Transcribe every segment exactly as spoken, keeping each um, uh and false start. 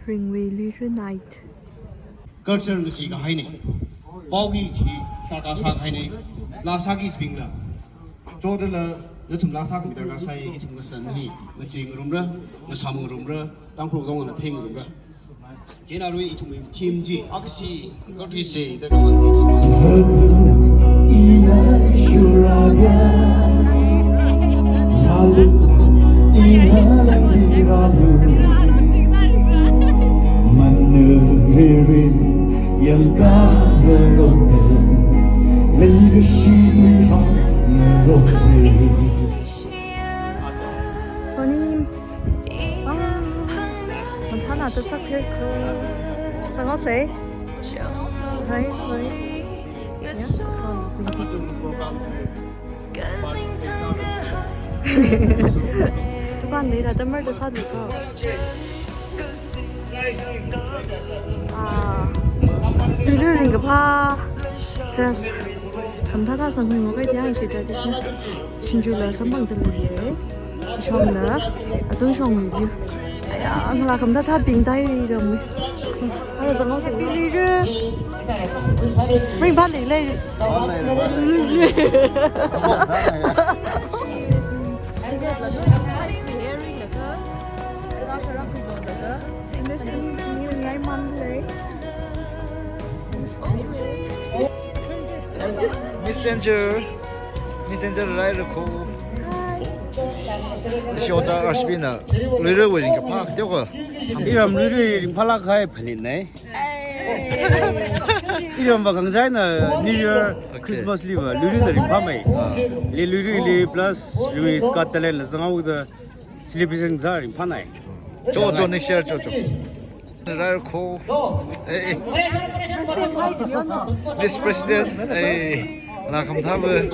Ringwui Luira Night. Culture ngachee kahaina. Paoki chi darkar sākahaina. Laa sāki chibingla. Chodala, nathum laa sākhami darkar sai, ithum kasān hi, ngachee ngarumra, ngasam ngarumra, Tangkhul kongana theingarumra. Chieina arui ithumwui theme chi, aksi, country se, da kaman chi. Zatu ina shuraga, lalu ina langiralu, manu ririn yangka ngarokte, legacy tui ha ngarokse. Sony. Ah, Montana to sak phir ko. Sango se. Sai, sai. Ya, oh, singki. Dukan de da tamar da sa ko. Ah, Luira ringkaphā dress. Khamathā thā sangkhui mo kai tiang ishi traditional. Singju la samphang tam lei. Shongna, atung shong review. Aya, ngala khamathā thā ping tai ri ram. Aya, zangau se pili ri. Ringphā lei lei. Messenger, Messenger rai rakho. Ishi ota R C B na, Luira wui ringkaphā, teo ko. Iram Luira ringphālāk kahai phanit nei. Iram va khangachei na New Year, okay. Christmas li va, Luira na ringphāmei. Ah. Li Luira li plus, Luira's Got Talent la zanghaoda, celebration za ringphānei. Cho, cho, next year, cho, cho. Rai kho. Eh, eh. Miss President, eh, la khamathā va, eh.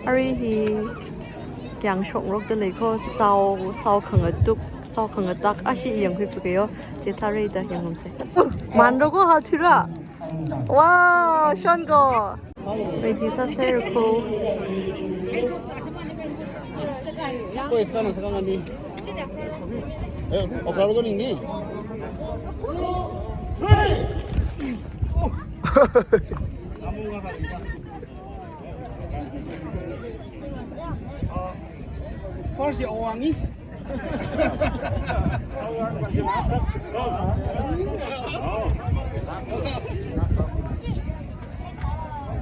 Arui hi kiang shokngarokda lei ko, sao, sao khangatuk, sao khangatak, ashi yangkhui pukeo, che sāra da yangngarumse. Manro ko ha thura. Wow, shon ko. Ready sāser ko. Ko iska na saka mani. Eh, okra ko ning ni. First ya owangi.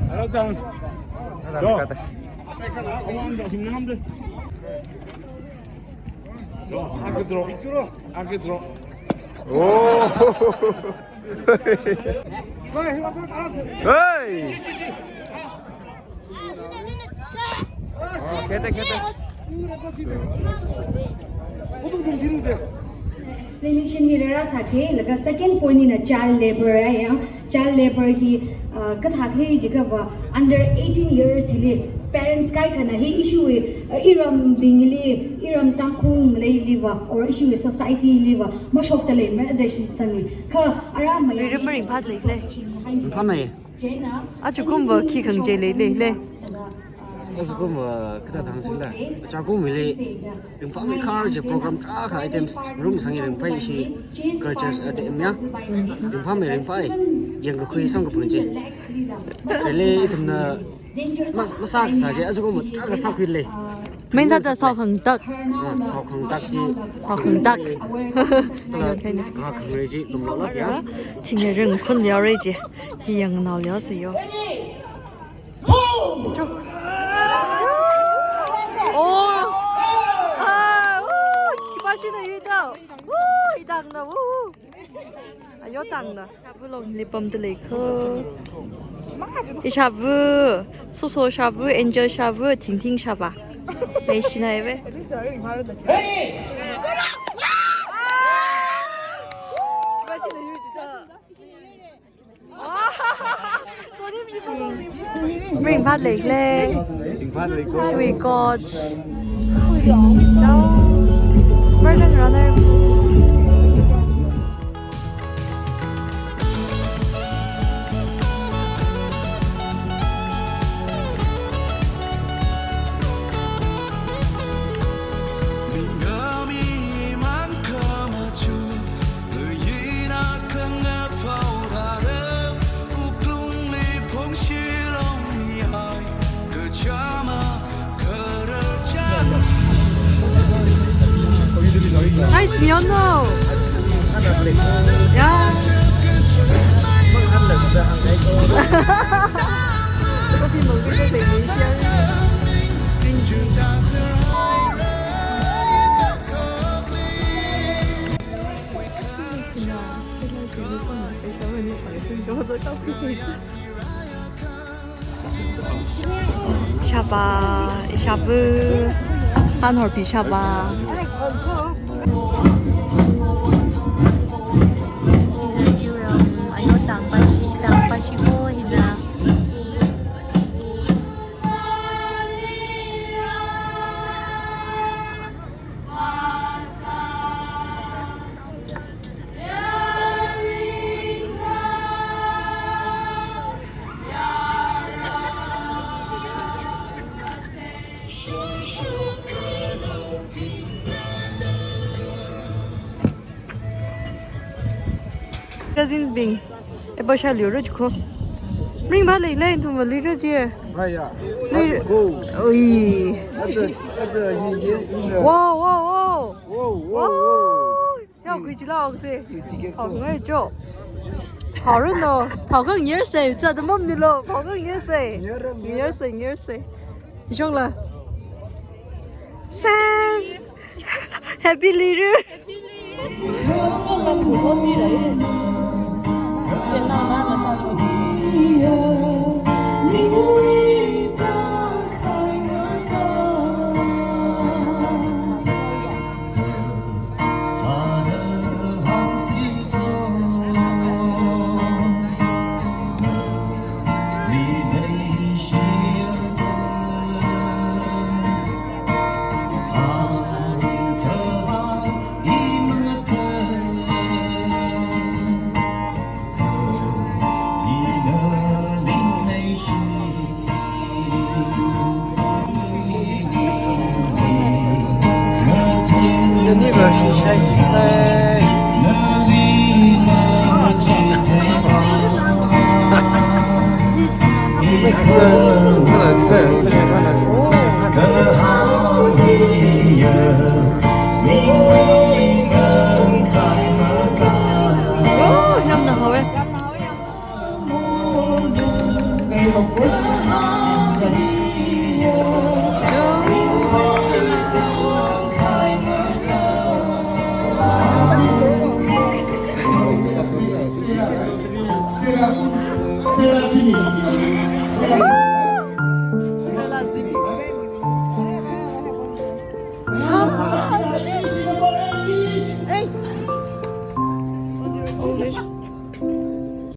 Hello, Tom. Hello, Tom. Hello, Tom. Hello, Tom. Hello, Tom. Oh. Hey! Oh, khete, khete. Explanation hi rāra sāke, laga second point hina child labor ya. Child labor hi, uh, kathā thei jiakha va under eighteen years hili parents kaikhana hi ishiwui, uh, irambingli, iram Tangkhul ngaleili va, or ishiwui society li va, mashokta leimara da shi sāni. Kha ara maya Luira maringphā lei lei. Ringphānei. Ajakum va khi khangachei lei lei lei. Ajakum va kathā thang singda. Ajakum va lei. Ringphāmei kharā je program tarākha items room sangli ringphāi ishi cultures A T M ya. Ringphāmei ringphāi. Yangkakhui samkaphang je. Kha lei ithumna mas-, masākasā je, ajakum va tarākha sākhui lei. Main thāda sao khangatak. Ah, sao khangatak chi. Sao khangatak. Kala kha khangarei chi lumlolāk ya. Thingrei ringkhun yaorei chi. Hi yangnao yaosa yo. Cho. Oh. Ah, woo. Khipāshina yudao. Woo, idangna, woo, woo. Ayo tangna. Shavu longli pamda lei ko. Ishavu, Soso shavu, Angel shavu, Tingting shava. Leishina eve. Ringphā lei lei. Ringphā lei ko. Shui coach. Chao. Burden runner. Hi, Miono. Ya. Kopi mangkuk sa lei ni siya. Shaba, shaba, sanhor pi shaba. Ayo, tangpashi, tangpashi ko hina. Cousins bing. Eba sha liu ro jiko. Ring ba lei lei tum ba lei ro je. Bhaiya. Lei. Go. Oi. That's a, that's a, he, he, he, uh, Wow, wow, wow. Wow, wow, wow. Wow. Yao kui jila ok je. You ticket Hao go. Ngai jo. Hao ro no. Hao kang nyer se. Za da mom ni lo. Hao kang nyer se. Nyer ro, nyer ro. Nyer se, nyer se. Jishong la. Ses. Happy Liru. Oh, yamna haowe. Very hopeful.